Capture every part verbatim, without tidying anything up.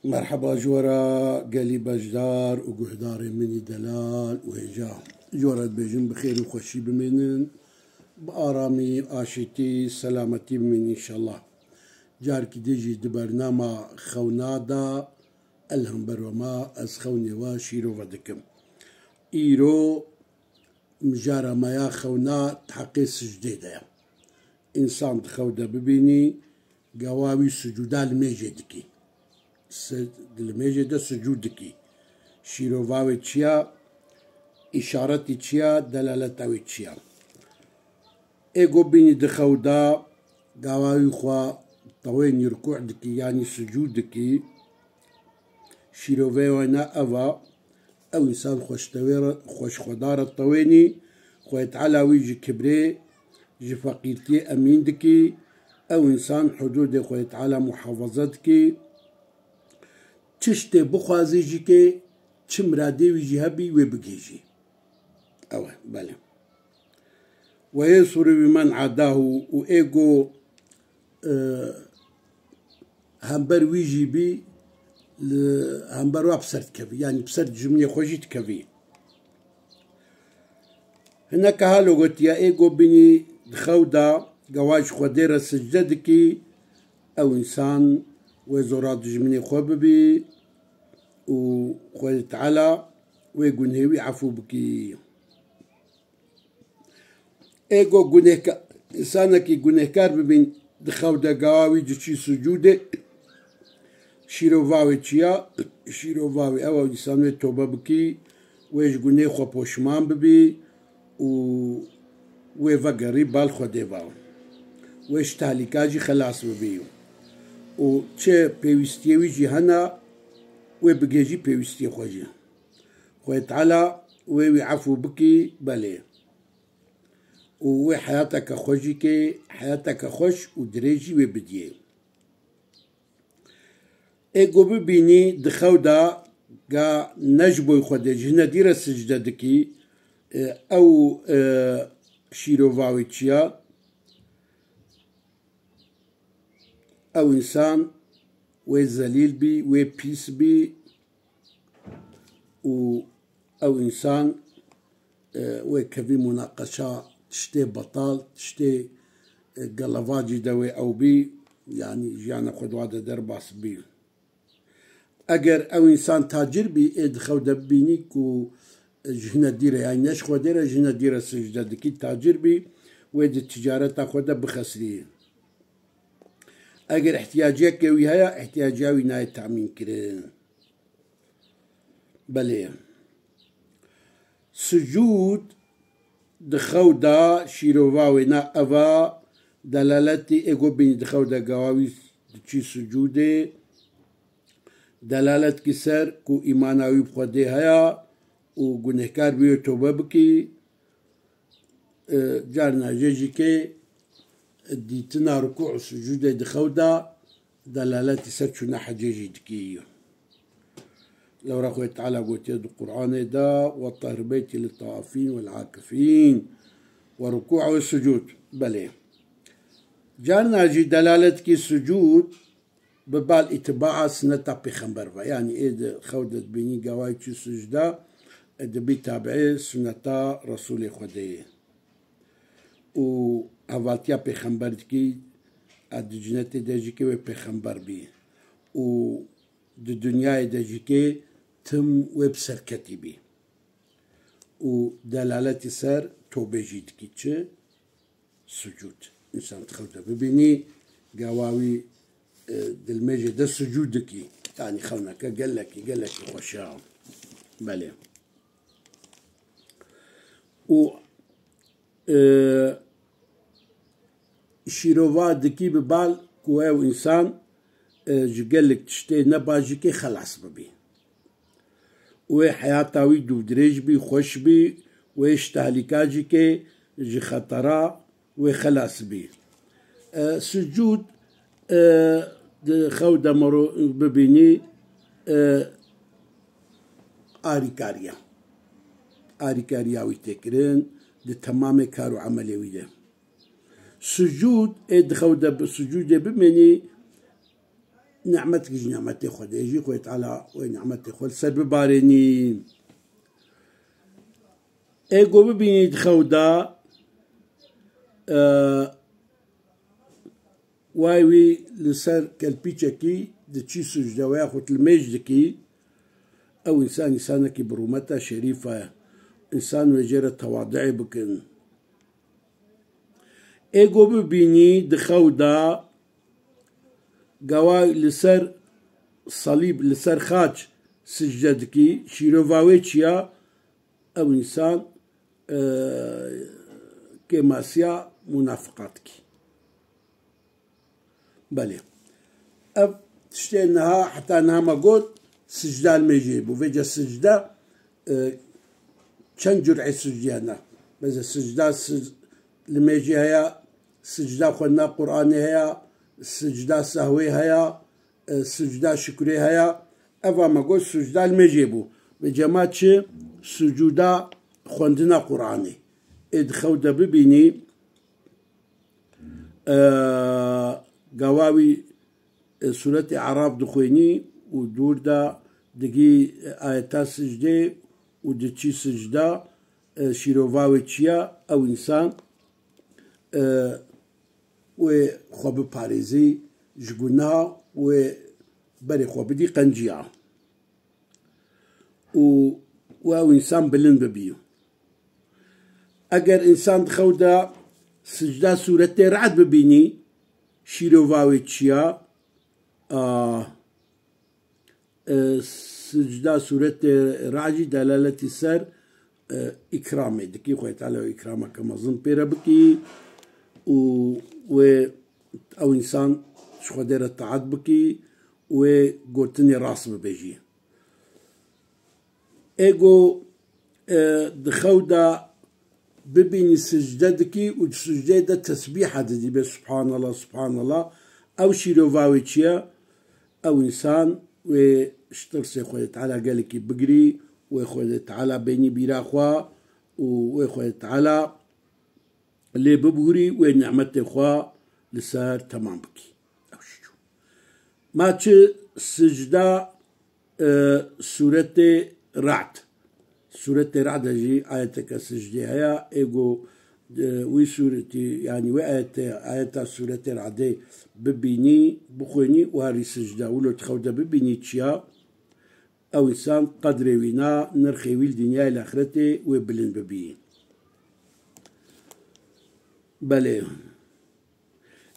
Merheba ji we re gelî beşdar û guhdarên min î delal û hêja. Ji we re dibêjim bi xêr û xweşî bimînin. Bi aramî, aşîtî, selametî bimînin înşallah. Carekî din jî di bernama xewna de li hember we ma ez xewnê we şîrove dikim. Îro mijara me ya xewna di heqê sicdê de ye. Însan di xew de bibînî, gawa wî sicûda li mêjê dikî. Si-, li mêjê de sicûd dikî. Şîrova wê çi ya, îşaretî çi ya, delaleta wê çi ya. Ê go bînî di xew de, gawa wî xwe tewênî rikû dikî, yanî sicûd dikî. Şîrovê wê ne ev a, ew însan xweştewê re, xweşxwedar e tewênî, Xwedê Teala wî ji kibrê, ji feqîrtiyê emîn dikî, ew însan hudûdê Xwedê Teala muhafaza dikî, çi ştê bixwazî jî kê, çi miradê wî jî hebî wê bigihîjî. Ew e, belê. Ve yesuru bi men adahu, û ê go, e, hember wî jî bî, li hember wa bi ser dikevî. Yanî bi ser dijminê xwe jî dikevî. Hineke halo gotiye, ê go bînî di xew de, gawa ji Xwedê re sicde dikî, ew însan wê zora dijminê xwe bibî û Xwedê Teala wê gunhê wî efû bikî. Ê go gunehka-, însanekî gunehkar bibîn di xew de gawa wî diçî sicûdê, şîrova wê çi ya, şîrova wê ew e, însan wê tobe bikî, wê ji gunê xwe poşman bibî û wê vegerî bal Xwedê ve. Wê ji tehlîka jî xelas bibî. Û çi pêwîstiyê wî jî hene, wê bigihêjî pêwîstiyê xwe jî. Xwedê Teala wê wî efû bikî, belê. Û wê heyateke xweş jî kê, heyateke xweş û dirêj jî wê bidiyê. Ê go bibînî di xew de ga ne ji boy Xwedê, ji hine dî re sicde dikî, e, ew, e, şîrova wê çi ya? Ew însan wê zelîl bî, wê pîs bî û ew însan, e, wê kevî munaqeşa tiştê betal, tiştê, e, gelevacî de wê ew bî, yanî jiyana xwe di wa de derbas bî. Eger ew însan tacir bî, ê di xew de bibînî ku ji hine dî re, yanî ne ji Xwedê re, ji hine dî re sicde dikî, tacir bî, wê di ticareta xwe de bixesirî. Eger ihtiyaciyeke wî heye, ihtiyaciya wî nayê temîn kirin. Belê. Sicûd di xew de şîrova wê ne ev a, delaletî ê go bînî di xew de gawa wî diçî sicûdê, delaletkî ser ku îmana wî bi Xwedê heye û gunehkar bî wê tobe bikî, e, carna jê jî kê dîtina rukû û sicûdê di xew de delaletî ser çûna hecê jî dikî. Lewra Xwedê Teala gotiye di Qur'anê de, "Ve tahhir beyti lit-taifîn wel-akifîn ve rukû ve sucûd." Belê. Carna jî delaletkî sucûd bi bal îtibaa suneta pêxember ve. Yanî ê di xew de dibînî gawayî çû sicde, e, dibî tabiê suneta Resûlê Xwedê ye. Û hevaltiya pêxember dikî, e, di cinetê de jî kê wê pêxember bî. Û di dinyayê de jî kê tim wê bi ser ketî bî. Û delaletî ser tobê jî dikî çi? Sucûd. Însan di xew de bibînî, gawa wî, e, di limêjê de sucûd dikî. Yanî xewneke gelekî, gelekî xweş e. Belê. Û, e, şîrova dikî bi bal ku ew însan, e, ji gelek tiştê ne baş jî kê xelas bibî. Wê heyata wî dûvdirêj bî, xweş bî, wê ji tehlîka jî kê, ji xetera wê xelas bî. E, sucûd, e, di xew de mero bibînî, e, arîkariya. Arîkariya wî tê kirin, di temamê kar û emelê wî de. Sucûd, ê di xew de bi sucûdê bimênî, Nimetek ji nimetê Xwedê jî, Xwedê Teala wê nimetê xwe li ser bibarênî. Ê ku bibînî di xew de, e, way wî li ser kelpîçekî diçî sucde, weya xwe limêj dikî, ew însan, însanekî bi rûmeta şerîf e. Însan wê jê re tewaduê bikin. Ê ku bibînî di xew de, gawa li ser salîb, li ser xaç sicde dikî, şîrova wê çi ya? Ew însan, e, kêmasiya munafiqat dikî. Belê. Ev tiştê niha, heta niha me got, sicda limêjê bû. Vêca sicda, e, çend curê sicdî hene. Mesela sicda sic-, limêjê heye, sicda xwendina Qur'anê heye, sicda sehwê heye, e, sicda şukrê heye. Eva me got sicda limêjê bû. Vêca ma çi? Sucuda xwendina Qur'anê. Ê di xew de bibînî, e, gawa wî, e, sûretê Araf dixwênî û dûr de digî, e, ayeta sicdê û diçî sicda, e, şîrova wê çi ya? Ew însan, e, wê xwe biparêzî ji gunaha, wê berê xwe bidî qenciya. Û, û ew însan bilind bibî. Eger însan di xew de sicda sûretê Ra'd bibînî, şîrova wê çi ya? A, e, sicda sûretê Ra'd jî delaletî ser, e, îkramê dikî, Xwedê Teala wê îkrameke mezin pê re bikî û wê ew însan ji Xwedê re taet bikî û wê gotinê rast bibêjî. Ê ku, e, di xew de bibînî sicde dikî û di sicdeyê de tesbîha didî, bê Subhanallah, Subhanallah. Ew şîrova wê çi ye? Ew însan wê ji tirsê Xwedê Teala gelekî bigirî, wê Xwedê Teala bênî bîra xwe û wê Xwedê Teala lê bibûrî, wê nimetê xwe li ser temam bikî. Ew jî çû. Ma çi sicda, e, sûretê Ra'd. Sûretê Ra'd de jî ayeteke sicdê heye. Ê ku, e, wî sûretî, yanî wê ayetê, ayeta sûretê Ra'dê bibînî, bixwînî û herî sicde. Wilo di xew de bibînî çi ya? Ew însan qedrê wî na, nirxê wî li dinyayê li axretê wê bilind bibî. Belê.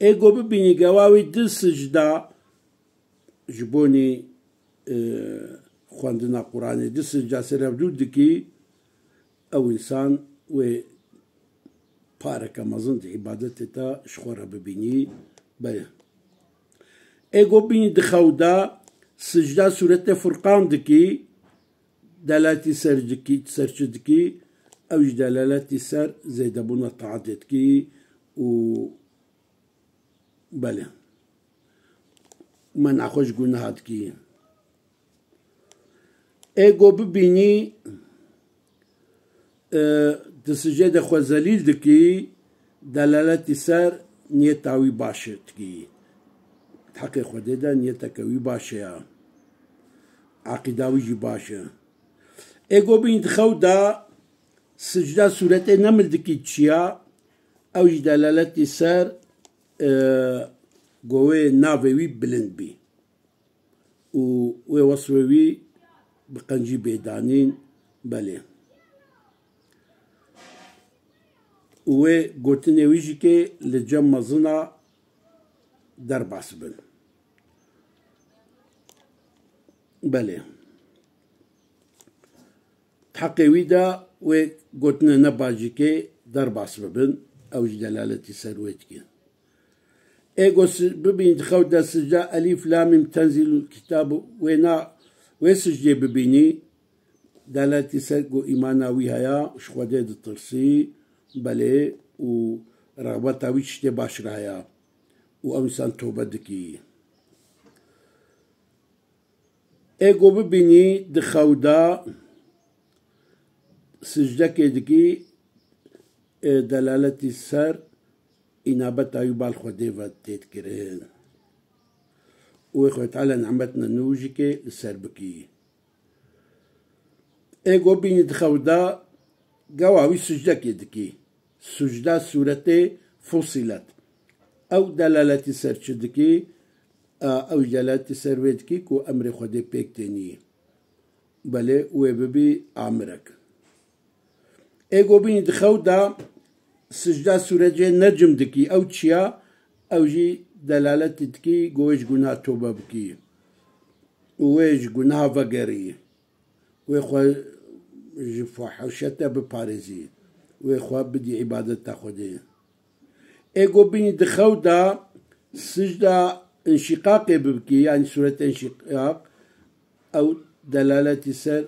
Ê ku bibînî gawa wî di sicda ji bonî, e, xwendina Quranê di sicda ser hevdû dikî, ew însan wê pareke mezin di îbadetê de ji xwe re bibînî. Belê. Ê ku bînî di xew de sicda sûretê Furqan dikî, delaletî ser dikî, ser çi dikî? Ew jî delaletî ser zêdebûna taetê dikî û belê. Mena xwe ji gunaha dikî. Ê ku bibînî, e, di sicê de xwe zelîl dikî, delaletî ser niyeta wî baş e dikî. Di heqê Xwedê de niyeteke wî baş e ya. Eqîda wî jî baş e. Ê ku bînî di xew de sicda sûretê Neml dikî çi ya, ew jî delaletî ser, e, ku wê navê wî bilind bî. Û wê wesfê wî bi qencî bê danîn, belê. Û wê gotinê wî jî kê li cem mezina derbas bin. Belê. Di heqê wî de wê gotinê ne baş jî kê derbas bibin, ew jî delaletî ser wê dikin. Ê ku si-, bibîn di xew de sicda Elîf Lam Mîm Tenzîlul Kitab wê na, wê sicdê bibînî, deletî ser ku îmana wî heye, ji Xwedê ditirsî, belê, û rexbeta wî tiştê baş re heye û ew însan tobe dikî. Ê ku bibînî di xew de sicdekê dikî, ê delaletî ser înabeta wî bal Xwedê ve tê dikirin. û wê Xwedê Teala nimetina nû jî kê li ser bikî. Ê go bînî di xew de gewa wî sucdekê dikî. Sucda sûretê Fussilet. Ew delaletî ser çi dikî? A, ew jî delaletî ser wê dikî ku emrê Xwedê pêk tênî. Belê wê bibî amirek. Ê go bînî di xew de sicda sûrecê Necm dikî. Ew çiya? Ew jî delaletî dikî ku wê ji gunaha tobe bikî. Û wê ji gunaha vegerî. Wê xwe ji fahişete biparêzî. Wê xwe bidî îbadeta Xwedê. Ê go bînî di xew de sicda înşîqaqê bibkî, yanî sûreta înşîqaq, ew delaletî ser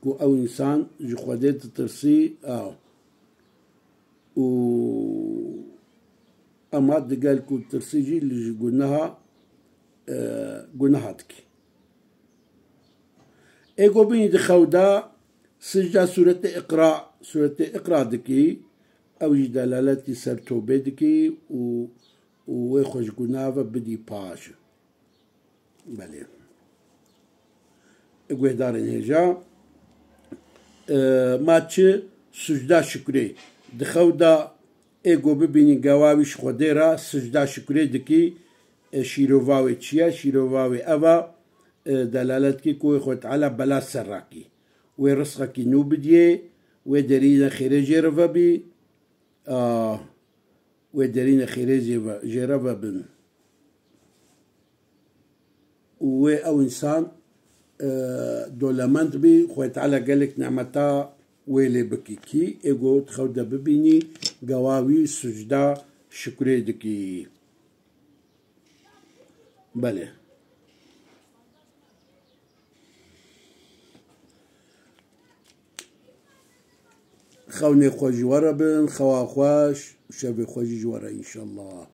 ku ew însan ji Xwedê ditirsî, ew. Û ema digel ku tirsî jî li ji gunaha, e, gunaha dikî. Ê go bînî di xew de sicda sûretê Iqra, sûretê Iqra dikî, ew jî delaletî ser tobê dikî û, û wê xwe ji gunaha ve bidî paş. Belê. Guhdarên hêja, e, ma çi sucda şukrê. Di xew de ê go bibînî gewa wî ji Xwedê re sucda şukrê dikî, e, şîrova wê çi ye? Şîrova wê ev e, e, delalet kî ku wê Xwedê Teala bela ser rakî. Wê rizqekî nû bidiyê, wê derîne xêrê jê re vebî, a, wê derîne xêrê jê ve, jê re vebin. Û wê ew însan, e, dolemend bî, Xwedê Teala gelek nemeta wê lê bikî. Kî ê go di xew de bibînî, gewa wî sucda şukrê dikî. Belê. Xewnê xwe ji we re bin, xewa xweş, şevê xwe jî ji we re înşallah.